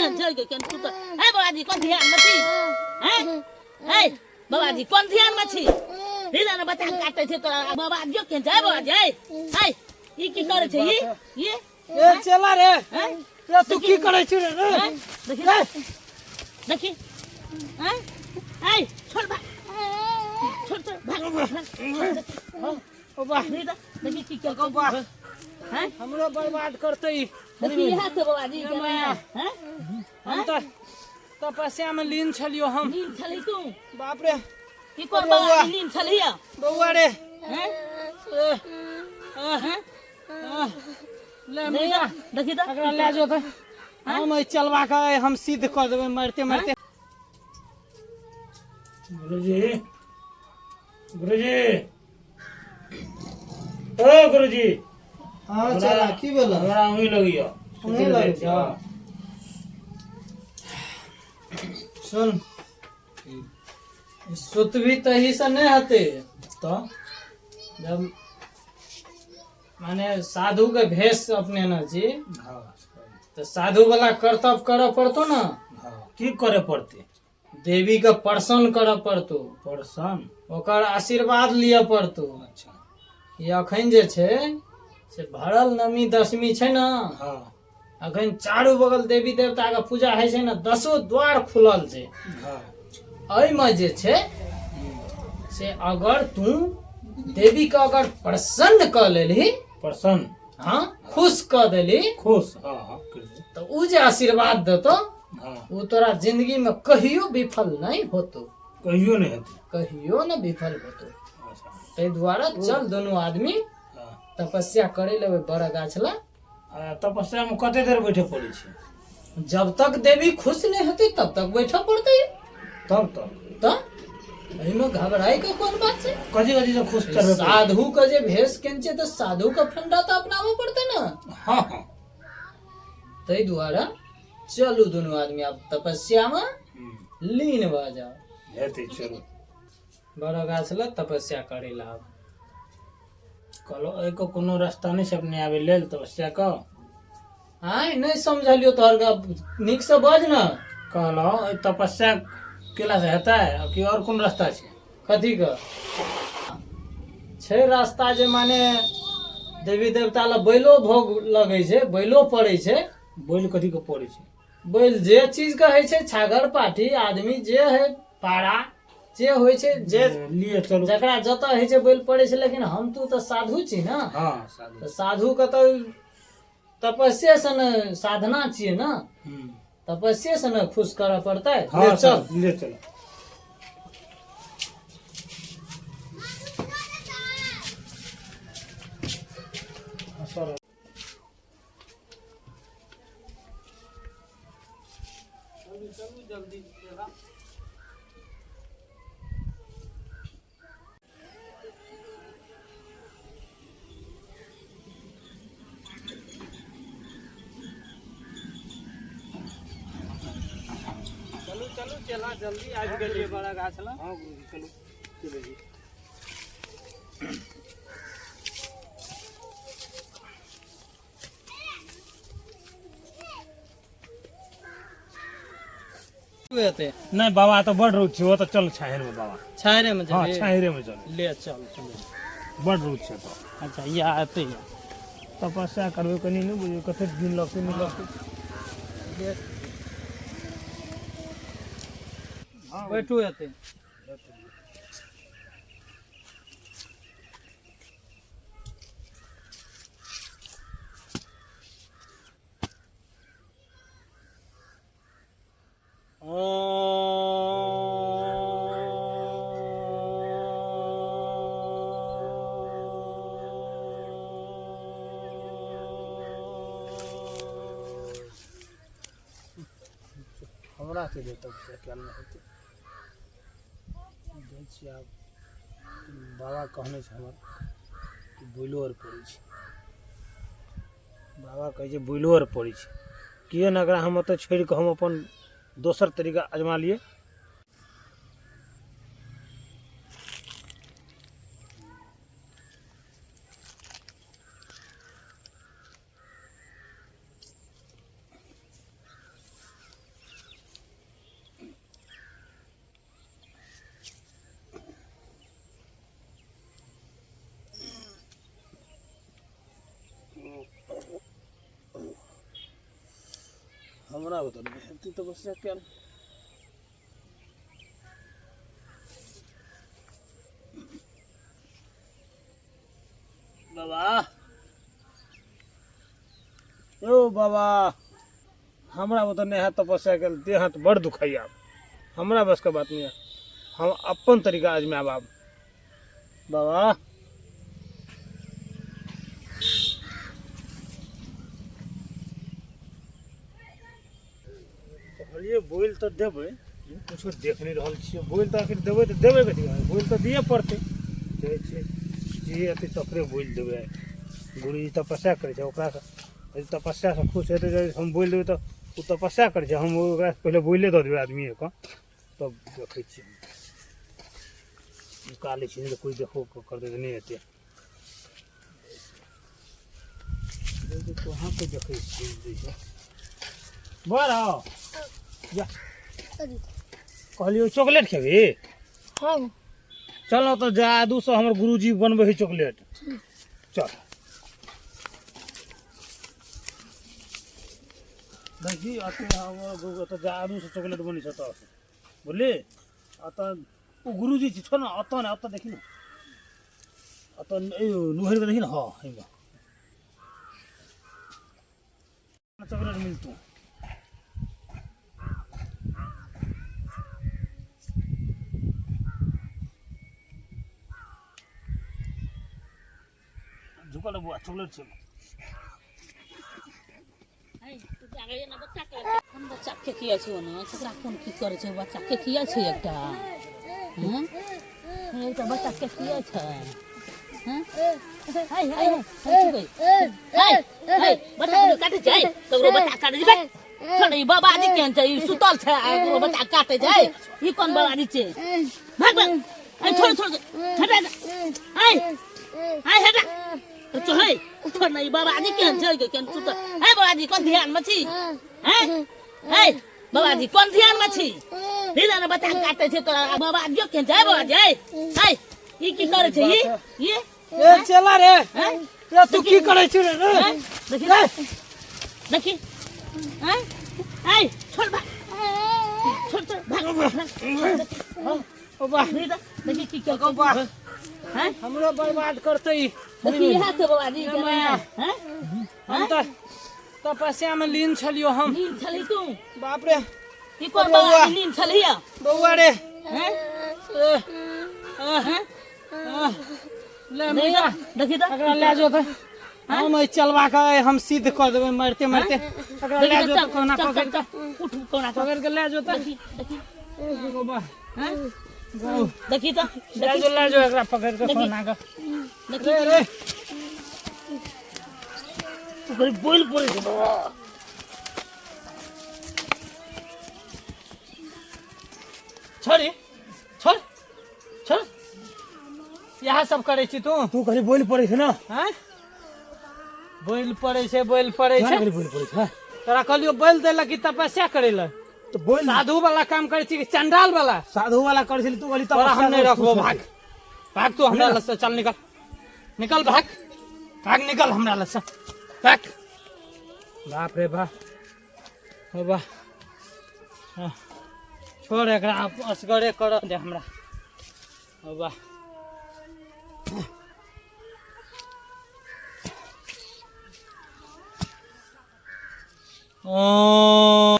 केहन छै गे, केहन सुतल हे बाबाजी कोन ध्यान में छी हैं हे बाबाजी कोन ध्यान में छी हिला ने बच्चा के काटे छै तोरा बाबाजी केहन छै हे बाबाजी हे हे ई की करे छै ई ई ए चेला रे हैं रे तू की करै छी रे रे हैं देखी देखी हैं हे छोड़ भाग छोड़ छोड़ भाग भाग ओ वाह देखी की केलकै वाह हैं हमरो बर्बाद करतै ई। देखी इएह छै बाबाजी के मैया। हैं हम तऽ तपस्या में लीन छलियो हम नीन छलही तू बाप रे की कोन बौआ। बाबाजी नीन छलही बौआ रे हैं ए, आ, हैं आ, ले मैया देखी तऽ एकरा लए जो तऽ हम एहि चलबा के हम सिद्ध कऽ देबै मारिते मारिते गुरुजी गुरुजी ओ गुरुजी हँ चला की भेल हमरा उही लगियो ओंघी लगै छौ? सुन सुतबी तही से नहि हेतै तऽ जब माने साधु के भेष अपनेने छी हँ तऽ साधु वाला कर्तव्य करऽ पड़तो ने हँ की करे पड़तै देवी के प्रसन्न करऽ पड़तो प्रसन्न ओकर आशीर्वाद लिअ पड़तो अच्छा ई अखन जे छै से भरल नवमी दशमी छै ने हँ अखन चारू बगल देवी देवता के पूजा होइ छै ने दसो द्वार खुलल छै हँ एहिमे जे छै से अगर तू देवी के अगर प्रसन्न कऽ लेलही प्रसन्न हाँ खुश कऽ देली खुश हाँ हाँ कर दे। तऽ उ जे आशीर्वाद देतो हाँ उ तोरा जिंदगी में कहियो विफल नहीं होतो कहियो नहीं हेतै कहियो न विफल होतो अच्छा ताहि दुआरे चल दुनू आदमी हाँ तपस्या करे लेबै बड़ गाछ ला आ, तपस्या में कते देर बैठे पड़ै छै जब तक देवी खुश नहीं होते तब तक बैठऽ पड़तै तब तक तऽ एहिमे घबराई के कोन बात छै कथी कथी से खुश करबे पड़ै? साधु के जे भेष केने छै तऽ साधु के फंडा तऽ अपनाबऽ पड़तै ने हाँ हाँ ताहि दुआरे चलू दुनू आदमी आब तपस्या में लीन भऽ जाओ हेतै चलू बड़ गाछ लग तपस्या करे ला आब कहलहुँ एहिके कोनो रास्ता नहि छै अपने आबै लेल तपस्या कऽ आय नहि समझलियो तोहर गप नीकसँ बाज ने कहलहुँ एहि तपस्या केलासँ हेतै आ कि आओर कोन रास्ता छै कथी के छै रास्ता जे माने देवी देवता लए बैलो भोग लगै छै बैलो पड़ै छै बैल कथी के पड़ै छै बैल जे चीज के होइ छै छागर पाठी आदमी जे है पारा जे होइ छै जे लिए चलू जकरा जतऽ होइ छै बैल पड़ै छै लेकिन हम तू तऽ साधु छी ने हाँ साधु तऽ साधु के तऽ तपस्ये से ने साधना छियै ने तपस्ये से ने खुश करऽ पड़तै हाँ ले चल ले चलो सर चलू जल्दी चलू चलू चला जल्दी आबि गेलियै बड़ा गाछ लग हाँ गुरुजी चलू चलू जी हेतै नहीं बाबा तो बड़ रौद छै ओ तऽ चल छाहरि में बाबा छाहरे में हाँ जेबै छाहरे में चल ले चल चल बड़ रौद छै तऽ अच्छा या एतै या तपस्या करबै कनि नहि बुझबै कतेक दिन लगतै नहि लगतै बैठू एतै हमरा के जे तपस्या कयल नहि हेतै जाइ छियै आब बाबा कहने छै हमर कि बुलो आर पड़ै छै बाबा कहै छै बुलो आर पड़ै छै किए ने एकरा हम ओतऽ छोड़ि कऽ हम अपन दोसर तरीका अजमा लियै हमरा बता नहि हेतै तपस्या कयल। बाबा, यौ बाबा, हमरा ओतऽ नहि हैत तपस्या कयल, देह हाथ बड़ दुखाइया। हमरा बसके बात नहि है, हम अपन तरीका आजमायब आब। बाबा कहलियै बोलि तऽ देबै, किछो देख नहि रहल छियै। बोलि तऽ आखिर देबै तऽ देबै कथी, बोलि तऽ दिअ पड़तै। जाइ छियै, जे अथी तकरे बोलि देबै। गुरुजी तपस्या करै छै, ओकरासँ यदि तपस्यासँ खुश हेतै तऽ हम बोलि देबै तऽ ओ तपस्या करै छै, हम ओकरासँ पहिले बोलिए दऽ देबै आदमीके, तब देखै छियै। नुका लै छियै, नहि तऽ कोइ देखबो करतै तऽ नहि हेतै। कहाँ पे देखै छियै दै छै। बड़ आओ जा, कहलियौ चॉकलेट खेबही? हँ। चल न तऽ जादूसँ हमर गुरुजी बनबै है चॉकलेट, चल। देखी अते हमर गुरु ओतऽ जादूसँ चॉकलेट बनै छै ओतऽ, बुझली? ओतऽ ओ गुरुजी छै, छोड़ ने, ओतऽ ने, ओतऽ देखी ने, ओतऽ नुहरि कऽ देखी ने। हँ, एहिमे चॉकलेट मिलतौ। झुकल बुआ, चॉकलेट छै। कोन बच्चा के किया छै ओना, ककरा कोन की करै छै? बच्चा के किया छै एकटा? हँ, एकटा बच्चा के किया छै? हँ, हाय हाय हाय हाय, बच्चा के काटै छै, ककरो बच्चा काटै छै। छोड़, ई बाबाजी केहन छै? ई सुतल छै आ ककरो बच्चा काटै छै। ई कोन बाबाजी छै? भाग भाग, छोड़ छोड़, हटा, हाय हाय, हटा। चल छोड़ न, ई बाबाजी केहन छै? केहन सुतल हे बाबाजी, कोन ध्यान में छी? हैं हे बाबाजी, कोन ध्यान में छी? हिला ने, बच्चा काटे छै तोरा। बाबाजी केहन छै? बाबाजी, हे हे, ई की करै छै ई? ई ए चला रे। हैं? ए तू की करै छी रे? हैं? देखी देखी, हैं हे, छोड़, भाग, छोड़ छोड़, भाग भाग। ओ वाह, देखी तऽ, देखी की केलकै। वाह। हैं? हमरो बर्बाद करतै ई। देखी, इएह छै बाबाजी के। मैया। हैं? हम तऽ तपस्या में लीन छलियो हम। लीन छलही तू? बाप रे। ई कोन बाबाजी लीन छलही? बौआ रे। हैं? ए, आ, हैं? आ, ले देखी मैया। तऽ, देखी तऽ। एकरा लए जो तऽ, हम एहि चलबा के हम सिद्ध कऽ देबै मारिते मारिते। एकरा देखी लए तऽ, जो तऽ चल कहुना चल पकड़ि चल कऽ, चल, उठ कोना कऽ। पकड़ि कऽ लए जो तऽ। देखी देखी। बाबा। हैं? गौ। देखी तऽ, लए देखी जो, लए जो एकरा पकड़ि कऽ देखी। कहुना कऽ। देखी। रे रे। तू कहीं बोल पड़ै छै बाबा। छोड़ी, छोड़ छोड़, इएह सब करै छी तू? तू कहीं बोल पड़ै छै ने? आँय, बोल पड़ै छै, बोल पड़ै छै। कहीं बोल पड़ै छै? तोरा कहलियो बोल दै लए कि तपस्या करै लए? तऽ बोल। साधु वाला काम करै छी कि चंडाल वाला? साधु वाला करै छली, तू कहली तोरा हम तपस्या नहि कर, रखबो। तू भाग भाग तू हमरा लग से, चल निकल निकल, भाग भाग, निकल हमरा लग से, भाग। बाप रे बाप, हो बा। हाँ, छोड़ एकरा, असगरे कर दे हमरा। हो बा।